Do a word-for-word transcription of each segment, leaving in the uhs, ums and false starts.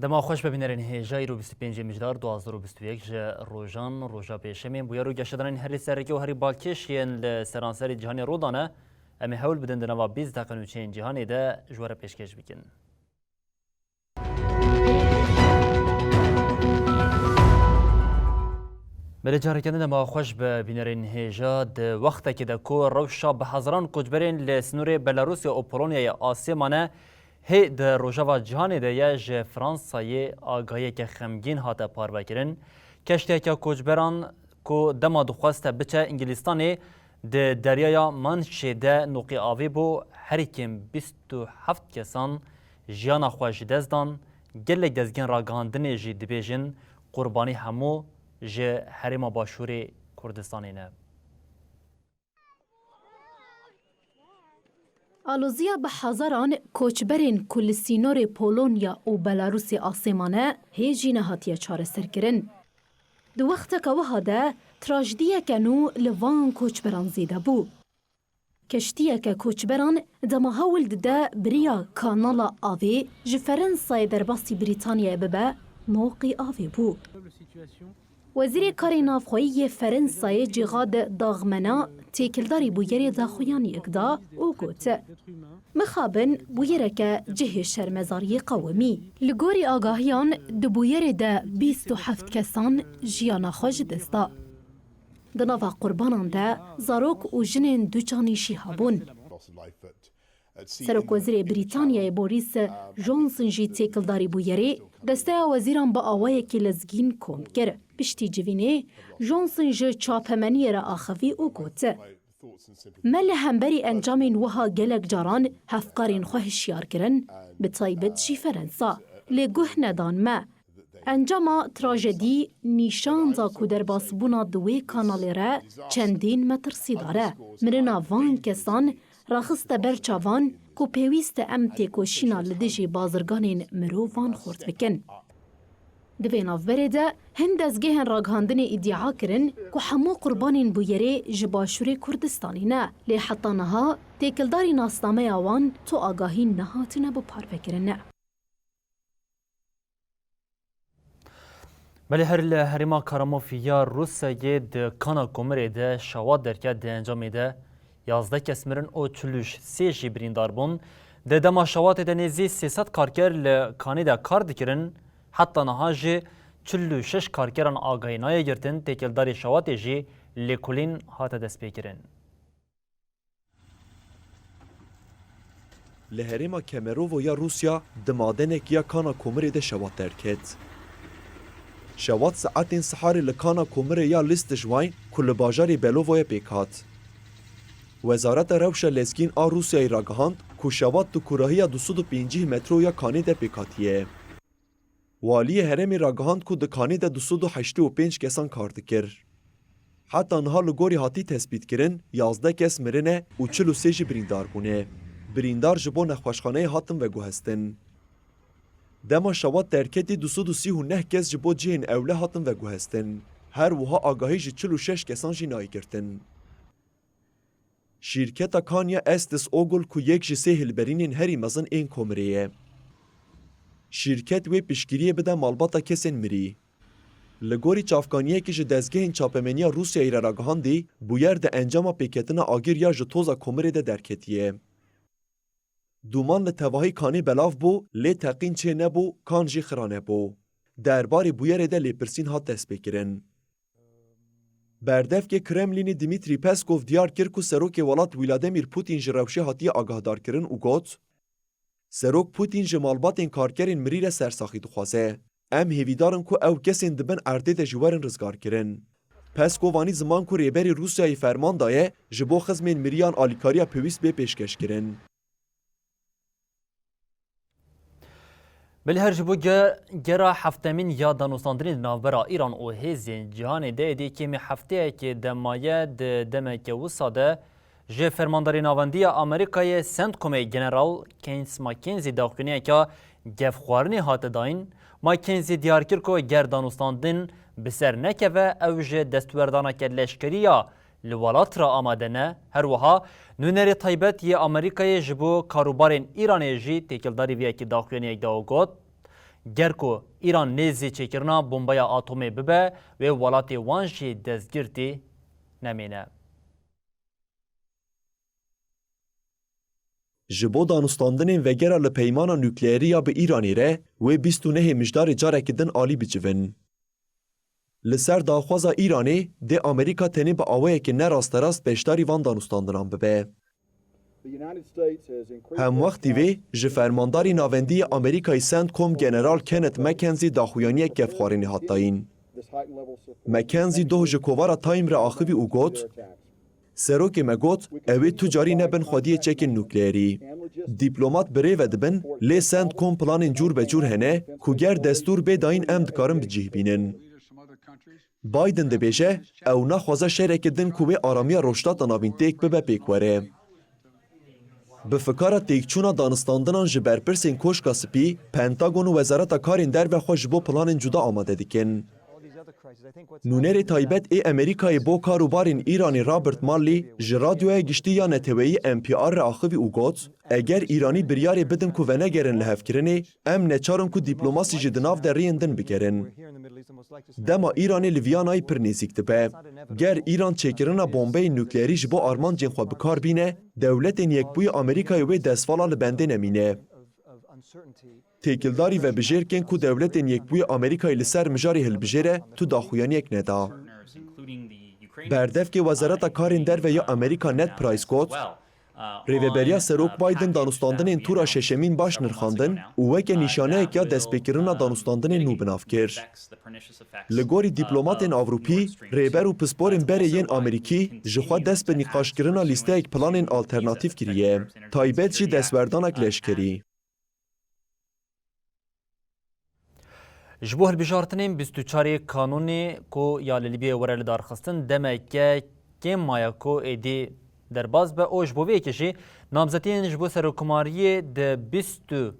Dema xweş be bînerên hêja, îro bîst û pêncê Mijdar du hazar û bîst û yek ji rojan, roja pêşemê, bûyer û geşedanên herî sereke û herî balkêş yên li seranserî cîhanê rû dane. Em ê hewl bidin di nava bîst deqe nûçeyên cîhanê de ji we re pêşkêş bikin. Belê, careke din dema xweş be bînerên hêja. Di wextekê de ku rewşa bi hezaran koçberên li sînorê Belarusya û Polonyayê asê mane, hê di rojava cîhanê de ye, ji Fransayê agahiyeke xemgîn hate parvekirin. Keştiyeke koçberan ku dema dixwest te biçe Îngilîstanê, di deryaya Manşê de noqî avê bû, herî kêm bîst û heft kesan jiyana xwe ji dest dan, gelek dezgehên ragihandinê jî dibêjin qurbanî hemû ji Herêma Başûrê Kurdistanê ne. Aloziya bi hezaran koçberên ku li sînorê Polonya û Belarusê asê mane, hê jî nehatiye çareserkirin. Di wexteke wiha de trajdiyeke nû li van koçberan zêde bû. Keştiyeke koçberan dema hewl dide bi riya kanala avê ji Ferensayê derbasî Brîtanyayê bibe, moqî avê bû. Wezîrê Karê Navxweyî yê Ferensayê Cîxad Daxmena têkildarî bûyerê daxuyaniyek da û got, Mixabin bûyereke cihê şermezariyê qewimî. Li gorî agahiyan di bûyerê de bîst û heft kesan jiyana xwe ji dest da. Di nava qurbanan de zarok û jinên ducanî jî hebûn. Serokwezîrê Brîtanyayê Boris Johnson jî têkildarî bûyerê, desteya wezîran bi awayekî lezgîn kom kir. Piştî civînê, Johnson ji çapemeniyê re axivî û got, Me li hemberî encamên wiha gelek caran hevkarên xwe hişyar kirin, bi taybet jî Ferensa, lê guh nedan me. Encama trajedî nîşan da ku derbasbûna di wê kanalê re çendîn metirsîdar e. Mirina van kesan raxiste ber çavan ku pêwîst e em têkoşîna li dijî bazirganên mirovan xurt bikin. Di vê navberê de hin dezgehên ragihandinê îdia kirin ku hemû qurbanên bûyerê ji Başûrê Kurdistanê ne, lê heta niha têkildarî nasnameya wan tu agahî nehatine biparvekirin. Belê, her li herêma Karamofî ya Rûsyayê di Kana Komirê de şewat derket, di encamê de yazdeh kes mirin û çil û sê jî birîndar bûn. Di dema şewatê de nêzî sê sed karker li kanê de kar dikirin. Heta niha jî çil û şeş karkeran agahî nayê girtin, têkildarî şewatê jî lêkolîn hate destpêkirin. Li herêma Kemerovo ya Rûsya di madenekî ya Kana Komirê de şewat derket. Şewat saetên siharê li Kana Komirê ya Listişwayn ku li bajarê Belovoyê pêk hat. Wezareta Rewşa Lezgîn a Rûsyayê ragihand ku şewat di kûrahiya du sed û pêncî metro ya kanê de pêk hatiye. Waliyê herêmê ragihand ku di kanê de du sed û heştê û pênc kesan kar dikir. Heta niha li gorî hatî tespîtkirin, yazdeh kes mirine û çil û sê jî birîndar bûne. Birîndar ji bo nexweşxaneyê hatin veguhestin. Dema şewat derketî du sed û sî û neh kes ji bo cihên ewle hatin veguhestin. Her wiha agahî ji çil û şeş kesan jî nayê girtin. Şîrketa Kanya Estes Ogul ku yek ji sê hilberînên herî mezin ên komirê ye. Şîrket wê piştgiriyê bide malbata kesên mirî. Li gorî çavkaniyekî ji dezgehên çapemeniya Rûsyayê re ragihandî, bûyer di encama pêketina agir ya ji toza komirê de derketiye. Dûman li tevahî kanê belav bû, lê teqîn çê nebû, kan jî xira nebû. Derbarê bûyerê de lêpirsîn hat destpêkirin. Berdevkê Kremlînê Dimitrî Peskov diyar kir ku Serokê welat Vladimir Putin ji rewşê hatiye agahdarkirin û got, Serok Putin ji malbatên karkerên mirî re sersaxî dixwaze. Em hêvîdar in ku ew kesên di bin erdê de jî werin rizgarkirin. Peskov anî ziman ku Rêberê Rûsyayê ferman daye ji bo xizmên miriyan alîkariya pêwîst bê pêşkêşkirin. Belê her ji bo ge-, gera heftemîn ya danûstandinê di navbera Îran û hêzên cîhanê de êdî kêmî hefteyekê de maye. Di demeke wisa de ji fermandarê navendî ya Amerîkayê CENTCOMê General Keynes McKenzie daxuyaniyeke gefxwarinê hate dayîn. McKenzie diyar kir ku ger danûstandin bi ser nekeve, ew ji destwerdaneke leşkerî ya li welat re amade ne. Her wiha nûnerê taybet yê Amerîkayê ji bo karûbarên Îranê jî têkildarî vê yekê daxuyaniyek da û got, ger ku Îran nêzî çêkirina bombeya atomê bibe, wê welatê wan jî destgirtî nemîne. Ji bo danûstandinên vegera li peymana nukleerî ya bi Îranê re, wê bîst û nehê Mijdarê carekî din alî bicivin. Li ser daxwaza Îranê, dê Amerîka tenê bi awayekî ne rasterast beşdarî van danûstandinan bibe. Hemwextî vê, ji fermandarî navendî yê Amerîkayê CENTCOM General Kenneth McKenzie daxuyaniyek gefxwarinê hat dayîn. McKenzie doh ji kovara Time re axivî û got, Serokê me got, ew ê tu carî nebin xwediyê çekên nukleerî. Dîplomat bi rê ve dibin, lê CENTCOM planên cûr be cûr hene ku ger destûr bê dayîn em dikarin bi cih bînin. Biden dibêje, ew naxwaze şereke din ku wê aramiya Rojhilata Navîn têk bibe pêk were. Bi fikara têkçûna danûstandinan ji berpirsên Koşka Spî, Pentagon û Wezareta Karên Derve xwe ji bo planên cuda amade dikin. Nûnerê taybet ê Amerîkayê bo kar û barên Îranê Robert Malley ji Radyoya Giştî ya Neteweyî N P R re axivî û got, Eger Îranî biryarê bidin ku venegerin lihevkirinê, em neçar in ku dîplomasî jî di nav deriyên din bigerin. Dema Îranê li Vîyanayê pir nêzîk dibe. Ger Îran çêkirina bombeyên nukleerî ji bo armancên xwe bi kar bîne, Dewletên Yekbûyî Amerîkayê wê destvala li bendê nemîne. Têkildarî vebijêr kên ku Dewletên Yekbûyî Amerîkayê li ser mijarê hilbijêre tu daxuyaniyek neda. Berdevkê Wezareta Karên Derve ya Amerîka Ned Price got, Rêveberiya Serok Biden danûstandinên tûra şeşemîn baş nirxandin û weke nîşaneyek ya destpêkirina danûstandinên nû bi nav kir. Li gorî dîplomatên Ewropî, rêber û pisporên berê yên Amerîkî ji xwe dest bi nîqaşkirina lîsteyek planên alternatîf kiriye, taybet jî destwerdanek leşkerî. Ji bo hilbijartinên bîst û çarê Kanûnê ku ya li Lîbyayê were lidarxistin, demeke kêm maye ku êdî derbas be û ji bo vê yekê jî namzetiyên ji bo serokkomariyê di bîst û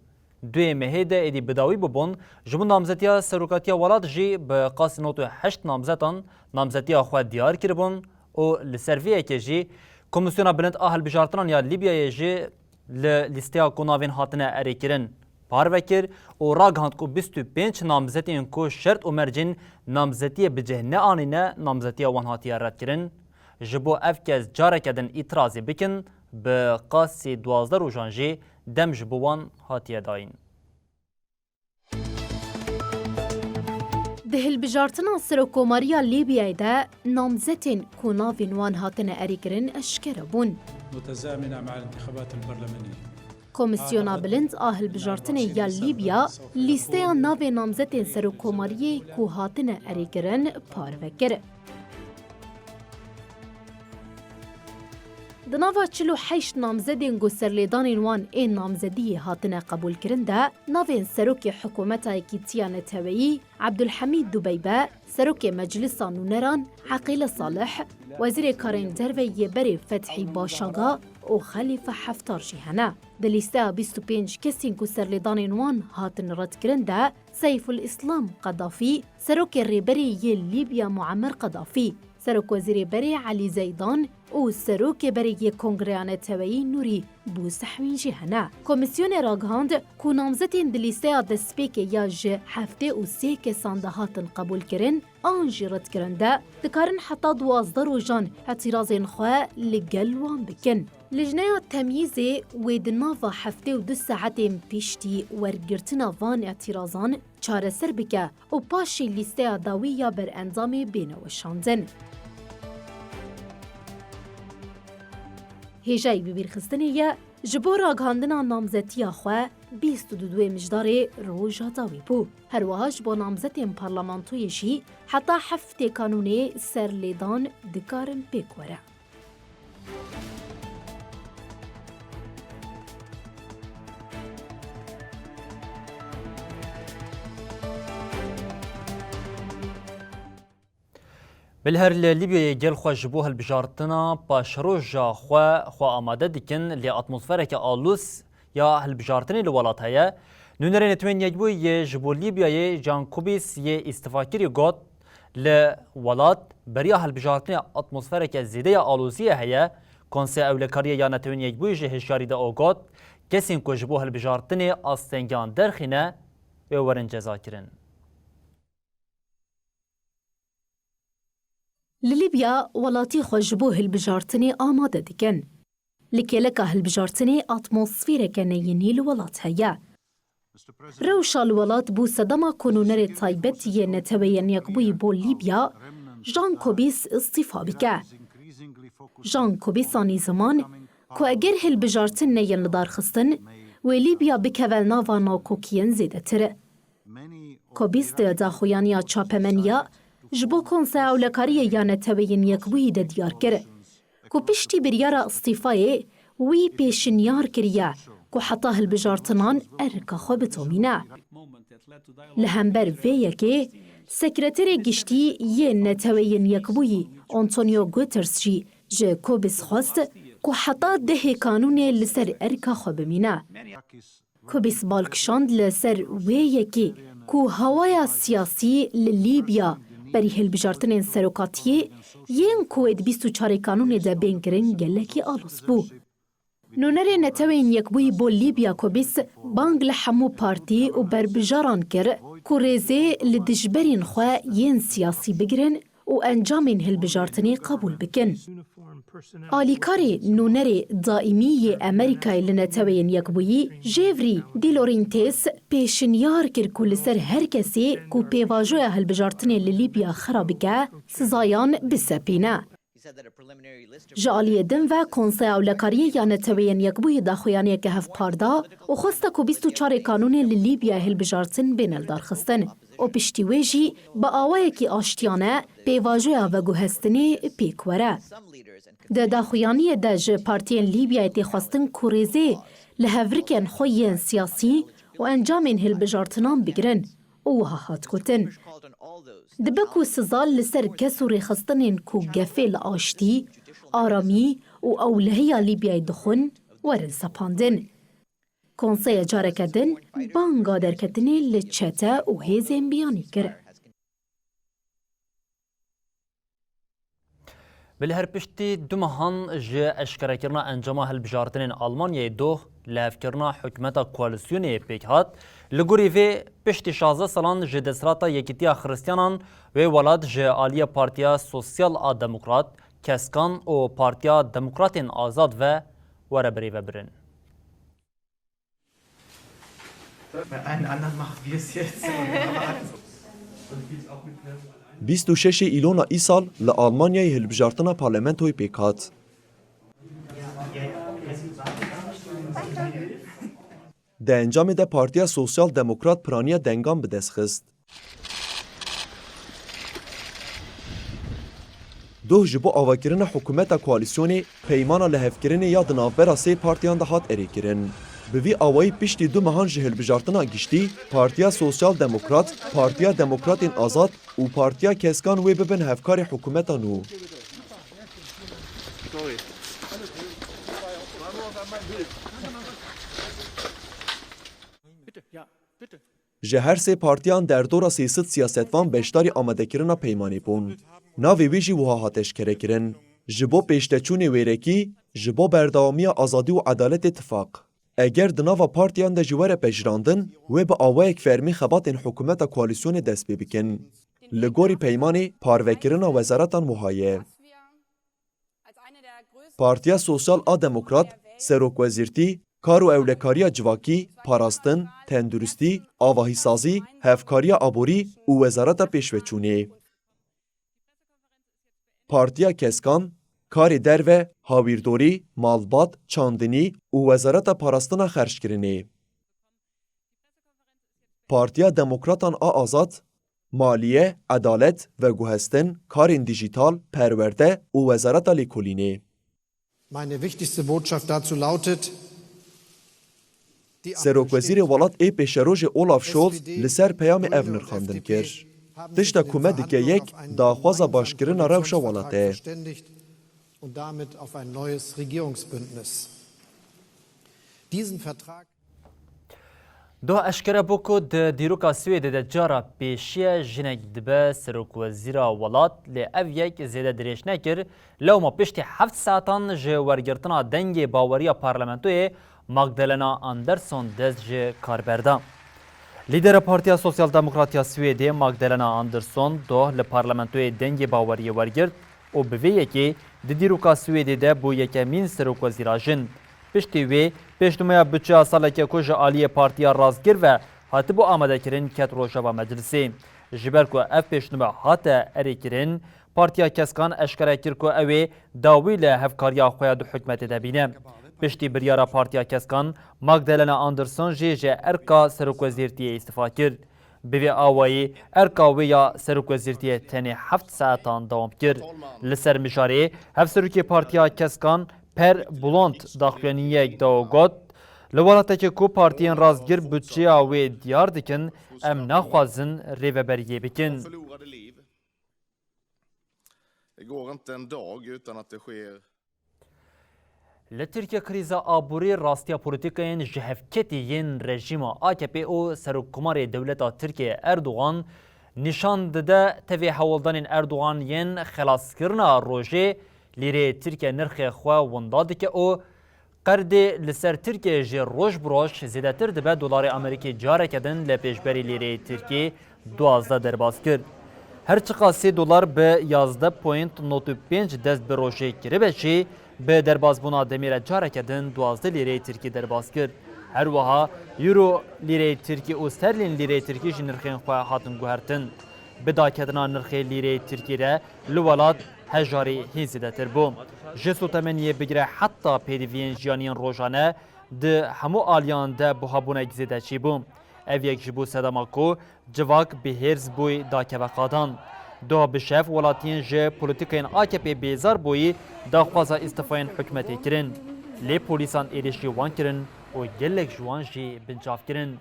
duyê mehê de êdî bi dawî bibûn. Ji bo namzetiya serokatiya welat jî bi qasî nod û heşt namzetan namzetiya xwe diyar kiribûn û li ser vê yekê jî Komîsyona Bilind a Hilbijartinan ya Lîbyayê jî li lîsteya ku navên hatine erêkirin parve kir û ragihand ku bîst û pênc namzetên ku şert û mercên namzetiyê bi cih neanîne, namzetiya wan hatiye redkirin. Ji bo ev kes careke din îtirazê bikin, bi qasî duwazdeh rojan jî dem ji bo wan hatiye dayîn. Di hilbijartina Serokkomariya Lîbyayê de namzetên ku navên wan hatine erêkirin eşkere bûn. متزامنة مع الانتخابات البرلمانية. Komîsyona Bilind a Hilbijartinê ya Lîbya lîsteya navê namzetên serokkomariyê ku hatine erêkirin parve kir. Di nava çil û heşt namzedên ku serlêdanên wan ên namzediyê hatine qebûlkirin de navên Serokê Hikûmeta Yekîtiya Neteweyî Ebdulhemîd Dubeybe, Serokê Meclisa Nûneran Eqîle Salih, Wezîrê Karên Derve yê berê Fethî Başaga û Xelîfe Heftar jî hene. Di lîsteya bîst û pênc kesên ku serlêdanên wan hatin redkirin de Seyful Îslam Qedafî, Serokê Rêberê yê Lîbya Muammer Qedafî, Serokwezîrê berê Elî Zeydan û Serokê berê yê Kongreya Neteweyî Nûrî Bûsehwîn jî hene. Komîsyonê ragihand ku namzetên di lîsteya destpêkê ya ji heftê û sê kesan de hatin qebûlkirin an jî redkirin de, dikarin heta duwazdeh rojan îtîrazên xwe li gel wan bikin. Lijneya Temyîzê wê di nava heftê û du saetên piştî wergirtina van îtîrazan çareser bike û paşê lîsteya dawî ya berendamê bêne weşandin. Hêjayî bibîrxistinê ye, ji bo ragihandina namzetiya xwe bîst û duyê Mijdarê roja dawî bû. Her wiha ji bo namzetên parlamentoyê jî heta heftê Kanûnê serlêdan dikarin pêk were. Bilher li Lîbyayê gel xwe ji bo hilbijartina paşeroja xwe xwe amade dikin, lê atmosfereke alûz ya hilbijartinê li welat heye. Nûnerê Netewên Yekbûyî yê ji bo Lîbyayê Can Kubis yê îstifakirî got, li welat beriya hilbijartinê atmosfereke zêde ya aloziyê heye. Konseya Ewlekariyê ya Netewên Yekbûyî jî hişyarî da û got, kesên ku ji bo hilbijartinê astengiyan derxîne, wê werin cezakirin. Li Lîbya welatî xwe ji bo hilbijartinê amade dikin. Li kêleka hilbijartinê atmosfêreke neyînî li welat heye. Rewşa li welat bû sedema ku nûnerê taybet yê Neteweyên Yekbûyî bo Lîbya, Jean Kobis îstîfa bike. Jean Kobis anî ziman ku eger hilbijartin neyên lidarxistin, wê Lîbya bikeve nava nakokiyên zêdetir. Kobis di daxuyaniya çapemeniya ji bo Konseya Ewlekariyê ya Neteweyên Yekbûyî de diyar kir ku piştî biryara îstîfayê wî pêşinyar kiriye ku heta hilbijartinan erka xwe bidomîne. Li hember vê yekê, Sekreterê Giştî yê Neteweyên Yekbûyî Antonio Guterres jî ji Kobis xwest ku heta dehê kanûnê li ser erka xwe bimîne. Kobis bal kişand li ser wê yekê ku hawaya siyasî li Lîbya berî hilbijartinên serokatiyê yên ku ê di bîst û çarê kanûnê de bên kirin gelekî aloz bû. Nûnerê Neteweyên Yekbûyî bo Lîbya Kobis bang li hemû partî û berbijaran kir ku rêzê li dijberên xwe yên siyasî bigirin û encamên hilbijartinê qebûl bikin. Alîkarê nûnerê daîmî yê Amerîkayê li Neteweyên Yekbûyî, Jevrî Dilorîntes, pêşinyar kir ku li ser her kesê ku pêvajoya hilbijartinê li Lîbya xera bike, sizayan bisepîne. Ji aliyê din ve Konseya Ewlekariyê ya Neteweyên Yekbûyî daxuyaniyeke hevpar da û xwesta ku bîst û çarê kanûnên li Lîbyayê hilbijartin bêne lidarxistin û piştî wê jî bi awayekî aştiyane pêvajoya veguhestinê pêk were. Di daxuyaniyê de ji partiyên Lîbyayê tê xwestin ku rêzê li hevrikên xwe yên siyasî û encamên hilbijartinan bigirin û wiha hat gotin, Dibe ku siza li ser kes û rêxistinên ku gefê li aştî, aramî û ewlehiya Lîbyayê dixwin, werin sepandin. Konseya careke din banga derketinê li çete û hêzên biyanî kir. Belê her piştî du mehan ji eşkerekirina encama hilbijartinên Almanyayê doh lihevkirina hikûmeta koalîsyonê pêk hat. Li gorî vê, piştî şazdeh salan ji desthilata Yekîtiya Xiristiyanan wê welat ji aliyê Partiya Sosyal a Demokrat, Keskan û Partiya Demokratên Azad ve were birêvebirin. Einen anderen machen wir es jetzt. Bîst û şeş Îlona îsal li Almanyayê hilbijartina parlamentoyê pêk hat. Di encamê de Partiya Sosyal Demokrat piraniya dengan bi dest xist. Doh ji bo avakirina hikûmeta koalîsyonê peymana lihevkirinê ya di navbera sê partiyan de hat erêkirin. Bi vî awayî piştî du mehan ji hilbijartina giştî, Partiya Sosyal Demokrat, Partiya Demokratên Azad û Partiya Keskan wê bibin hevkarê hikûmeta nû. Ji her sê partiyan derdora sê sed siyasetvan beşdarî amadekirina peymanê bûn. Navê wê jî wiha hat eşkerekirin: Ji bo pêşteçûnê wêrekî, ji bo berdewamiya azadî û edaletê tifaq. Eger di nava partiyan de jî were pejirandin, wê bi awayek fermî xebatên hikûmeta koalîsyonê dest pê bikin. Li gorî peymanê, parvekirina wezaratan wiha ye. Partiya Sosyal a Demokrat, serokwezîrtî, kar û ewlekariya civakî, parastin, tenduristî, avahîsazî, hevkariya aborî û wezareta pêşveçûnê. Partiya Keskan, karê derve, hawîrdorî, malbat, çandinî û wezareta parastina xerckirinê. Partiya Demokratan a Azad, maliye, edalet, veguhestin, karên dîjîtal, perwerde û wezareta lêkolînê. Meine wichtigste Botschaft dazu lautet, die Serokwezîrê welat ê pêşerojê Olaf Scholz li ser peyamê ev nirxandin kir. Tişta ku me dike yek, daxwaza başkirina rewşa welatê ye. Und damit auf ein neues Regierungsbündnis. Diesen Vertrag Doh eşkere bû ku di dîroka Swêdê de cara pêşiye jinek dibe serokwezîra welat, lê ev yek zêde dirêj nekir. Lewma piştî heft saetan ji wergirtina dengê baweriya parlamentoyê Magdalena Andersson dest ji kar berda. Lîdera Partiya Sosyal Demokrat ya Swêdê Magdalena Andersson doh li parlamentoyê dengê baweriyê wergirt û bi vê yekê di dîroka Swêdê de bû yekemîn serokwezîra jin. Piştî wê pêşnumeya budçeya saleke ku ji aliyê Partiya Rastgir ve hatibû amadekirin ket rojeva meclisê. Ji ber ku ev pêşnume hate erêkirin, Partiya Keskan eşkere kir ku ew ê dawî li hevkariya xwe ya di hikûmetê de bîne. Piştî biryara Partiya Keskan, Magdalena Andersson jî ji erka serokwezîrtiyê îstifa kir. Bi vê awayî erka wê ya serokwezîrtiyê tenê heft saetan dewam kir. Li ser mijarê, hevserokê Partiya Keskan Per Bolund daxuyaniyek da û got, li welatekê ku partiyên rastgir budçeya wê diyar dikin, em naxwazin rêveberiyê bikin. Det går inte en dag utan att det sker. Li Tirkiye krîza aborî rastiya polîtîkayên ji hevketî yên rejîma A K P û Serokkomarê dewleta Tirkiye Erdogan nîşan dide. Tevî hewldanên Erdogan yên xelaskirina rojê lîreyê Tirkiye nirxê xwe winda dike û Qerdê li ser Tirkiye jî roj bi roj zêdetir dibe, dolarê Amerîkî careke din li pêşberî lîreyê Tirkî duwazdeh derbas kir. Her çiqas sê dolar bi yazdeh point nod û pênc dest bi rojê kiribe jî, bi derbasbûna demê re careke din duwazdeh lîreyê Tirkî derbas kir. Her wiha euro lîreyê Tirkî û sterlîn lîreyê Tirkî jî nirxên xwe hatin guhertin. Bi daketina nirxê lîreyê Tirkî re li welat hejarî hîn zêdetir bû. Ji sotemeniyê bigire heta pêdiviyên jiyaniyên rojane di hemû aliyan de buhabûnek zêde çêbû. Ev yek ji bo sedema ku civak bi hêrs bûyî dakeve qadan. Doh bi şev welatiyên ji polîtîkayên A K P bêzar bûyî daxwaza îstifayên hikûmetê kirin. Lê polîsan êrîş ji wan kirin û gelek ji wan jî binçav kirin.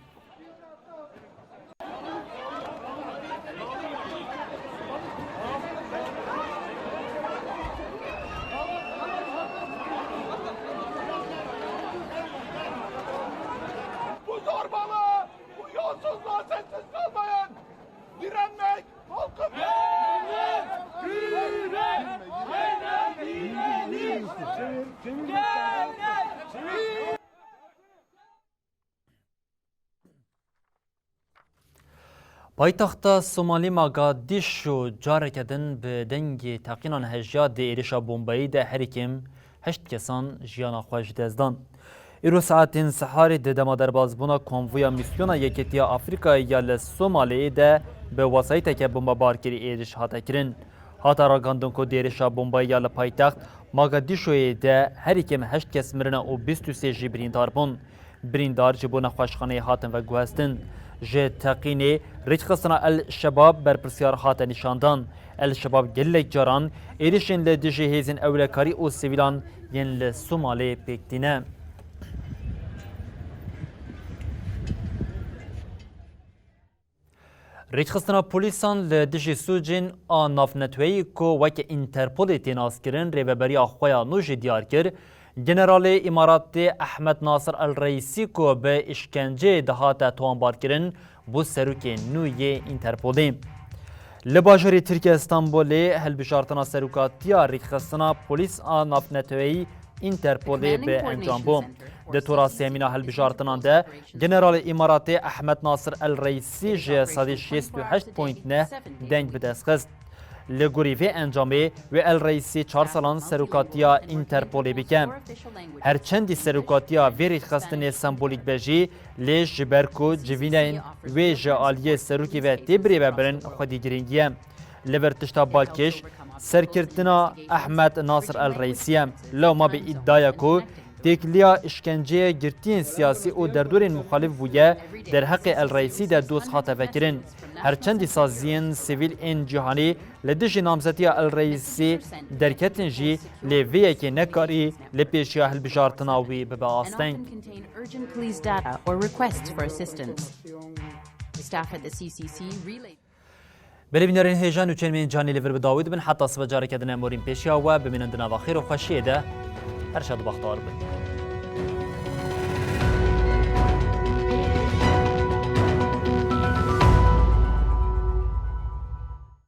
Bu zorbalığa, bu yolsuzluğa sessiz kalmayın. Direnmek halkın... Paytexta Somalî Mogadîşo careke din bi dengê teqînan hejiya. Di êrişa bombayî de herî kêm heşt kesan jiyana xwe ji dest dan. Îro saetên siharî di dema derbasbûna konvoya Mîsyona Yeketiya Afrîkayê ya li Somaliyê de bi wesayîteke bombebarkirî êriş hate kirin. Hate ragandin ku di êrişa bombayî ya li paytext Mogadîşoyê de herî kêm heşt kes mirine û bîst û sê jî birîndar bûn. Birîndar ji bo nexweşxaneyê hatin veguhestin. Ji teqînê rêkxistina El Şebab berpirsiyar hate nîşandan. El Şebab gelek caran êrişên li dijî hêzên ewlekarî û sivîlan yên li Somalê pêk tîne. Rêkxistina polîsan li dijî sûcên a navneteweyî ku weke Interpolê tê naskirin, rêveberiya xwe ya nû jî diyar kir. Generalê Îmaratê Ehmed Nasir El Reîsî ku bi îşkenceyê dihate tawanbarkirin, bû serokê nû yê Interpolê. Li bajarê Tirkiye Stenbolê hilbijartina serokatiya rêkxistina polîs a navneteweyî Interpolê bi encam bû. Di tora sêmîna hilbijartinan de Generalê Îmaratê Ehmed Nasir El Reîsî ji sedî şêst û heşt point neh deng bi dest xist. Li gorî vê encamê wê El Reîsî çar salan serokatiya Interpolê bike. Her çendî serokatiya vê rêkxistinê sembolîk be jî, lê ji ber ku civînên wê ji aliyê serokê ve tê birêvebirin xwedî girîngî ye. Li vir tişta balkêş, serkirtina Ehmed Nasir El Reîsî ye. Lewma bi îdiaya ku têkiliya îşkenceyê, girtiyên siyasî û derdorên muxalîf bûye, derheqê El Reîsî de doz hate vekirin. Her çendî saziyên sivîl ên cîhanî li dijî namzetiya El Reîsî derketin jî, lê vê yekê nekarî li pêşiya hilbijartina wî bibe asteng. Urgent police data or requests for assistance. Staff at the C C C relay. Belê bînerên hêja, nûçeyên me yên canê li vir bi dawî dibin. Heta sibe careke din em werîn pêşiya we, bimînin di nava xêr û xweşiyê de. Her şad û bextewar bin.